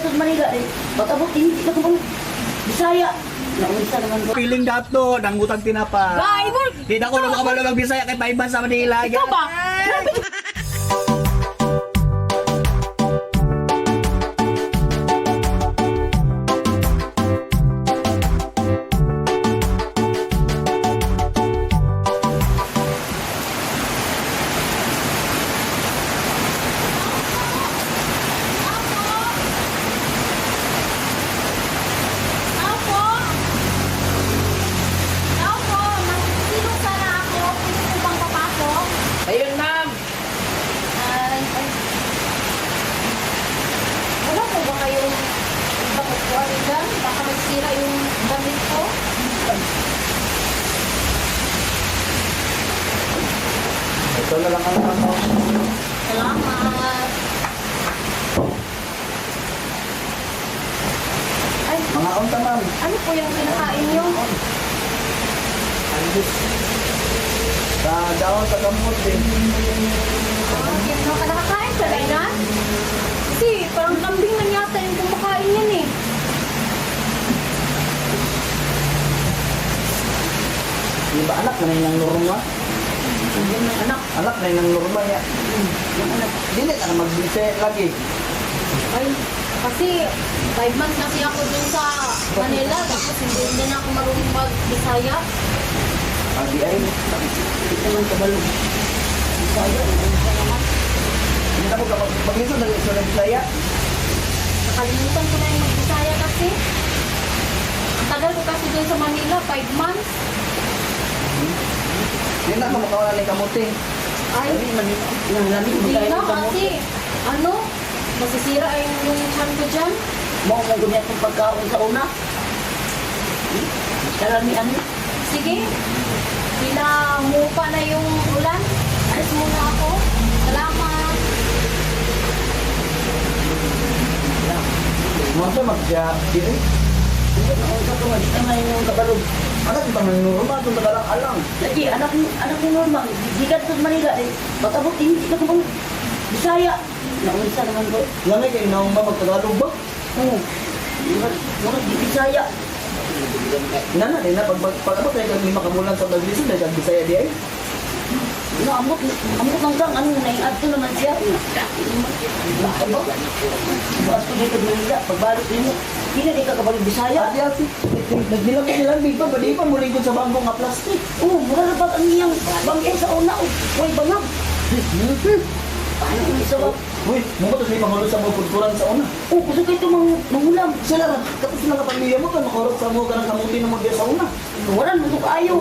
sa Manila eh. Pag-abot hindi ka kabalo. Bisaya. Naunsa naman ko. Piling dato, nangutang tinapa. Ba, Ibor! Di na ko na makabalo mag Bisaya kay paiban sa Manila. Ikaw ba? Tao po! Tao po! Magsisilong sana ako. Pwede po bang papasok? Ayun, ma'am. Ay, ay. Wala po ba kayong ibang upuan dyan? Baka magsira yung damit ko. Ito na lang ang ano. Salamat. Ay, Mga unta, ma'am. ano po yung kinakain niyo? Sa daon sa kamot eh. Ah, yun, nakakain ka rin, ha? Kasi parang kambing lang yata yung kumakain yan eh. Di ba anak na yung norma? Yan ang anak. Anak na yung norma niya. Yan anak. Dili ka na magbisaya lagi. Ay, kasi 5 months kasi ako dun sa Manila, tapos hindi na ako marunong mag-Bisaya. Agi ay. Hindi naman kabalo. Bisaya. Naunsa naman. Hindi na ko kapag paglisod na lisod na Bisaya. Nakalimutan ko na yung mag-Bisaya kasi. Ang tagal ko kasi dun sa Manila, 5 months. Di na ako makawala ng kamuti. Ay, Dili man yun. Nang lami hindi magkain na ng kamote. kasi, ano, masisira ay yung tiyan ko dyan. Mao kay gunya itong pagkaon sa una. Karami ano. Sige, tila mupa na yung ulan. Alis muna ako. Salamat. Mga sa magsiya. Dili. Hindi na unsa ko man na yung kabalog. Anak ito ng norma itong tagalang alang. Lagi anak ni Norma gikan sa Manila eh. Pag-abot hindi ka kabalo. Bisaya. Naunsa naman ko. Lamay kayo naong ba magtagalog ba? Oo. Mura di Bisaya. Nana, di na, pag abot na kag 5 ka bulan sa paglisod, na kag Bisaya di ay. No, amot lang kang ano na adto naman siya. Ba? Bukas ko dito Manila, pagbalik nimo. Di na di ka kabalo Bisaya. Ati ati, nagbilang ko nilang big pa, di pa mulingkod sa bangko nga plastic. Oh, mura na ba ang iyang bangko sa una? Oh, way bangag. Paano yung isa ba? Uy, mo ba ito may mahulog sa mga kulturan sa una? Oh, gusto ko ito mangulam. Sila ra, tapos sila ka pamilya mo, kan makurot sa mga kanang kamuti ng mga sa una. Wala mo kaayo.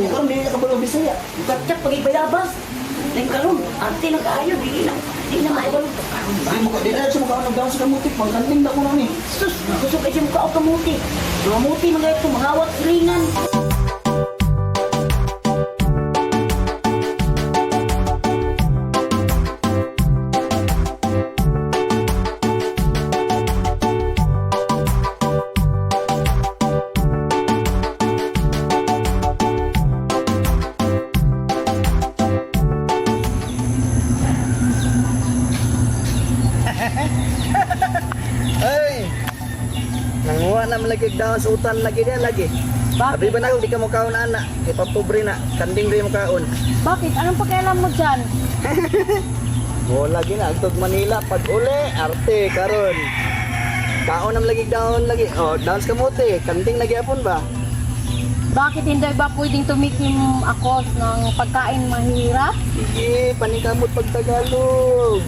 Karon di na kabalo Bisaya. Katsak pag ibayabas. Nang karon, ante na kaayo, di na maibalo. Karon ba? Di mo di na siya makaon og daon sa kamuti, pangkanting na ko na ni. Sus, gusto kay siya mukha o kamuti. Kamuti mga ito, mangawat silingan. Ay! Nanguha na malagi daon sa utan lagi diyan lagi. Bakit? Abi ba na kung di ka mo kaon ana, kay papobre na, kanding rin mo kaon. Bakit? Anong pakialam mo dyan? Wala lagi na agtog Manila pag uli arte karon. Kaon ang lagi daon lagi. Oh, daon sa kamote, kanding lagi apon ba? Bakit hindi ba pwedeng tumikim ako ng pagkain mahirap? Sige, paningkamot pag Tagalog.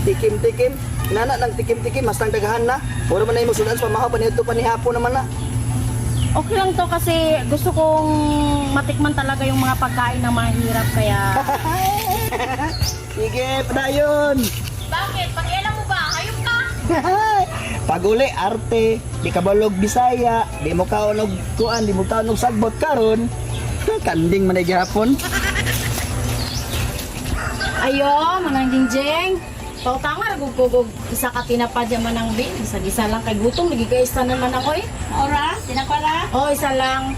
Tikim-tikim. Nana nang tikim-tikim, mas nang daghan na. Puro man na yung musulan sa pamahaw, panito panihapon naman na. Okay lang to kasi gusto kong matikman talaga yung mga pagkain na mahirap kaya... Sige, padayon. Bakit? Pakialam mo ba? Hayop ka! Pag uli, arte, di ka balog Bisaya, di mo kaon og kuan, di mo kaon og sagbot karon. Kanding man ay gihapon. Ayo, Manang Jingjing. Pautanga ragugugog isa ka tinapa dyan Manang Bin. Isa-isa lang kay gutom, nagigaysta naman ako eh. Ora, tinapa ra? Oh, isa lang.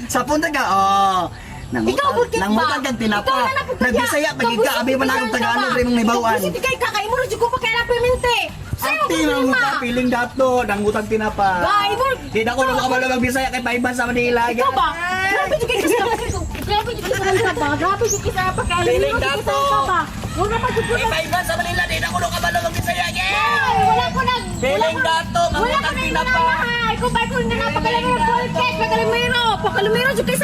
Sa punta ka, oh. Ikaw, burkit ba? Nangutang kang tinapa. Ikaw na napugkaya. Nagbisaya, pagig ka, abi man akong Tagalog, rin mong nibawaan. Ikaw, busit, ikay kakain mo, radyo ko pa kaya na Arte problema. mga piling dato, nangutang tinapa. Ba, ibor. Di na ko nang kabalo mag Bisaya kay paiban sa Manila. Ikaw ba? Grabe jud kay sa Grabe jud kay sa ba? Grabe jud kay sa pagkalimero Piling jud kay dato. sa ba? Wala pa jud ko Kay paiban sa Manila, di na ko nang kabalo mag Bisaya. Ay, wala ko nag Piling dato, Wala ko mangutang na tinapa. ha. Ikaw ba ko nga napakalimero polket, pakalimero, pakalimero jud kay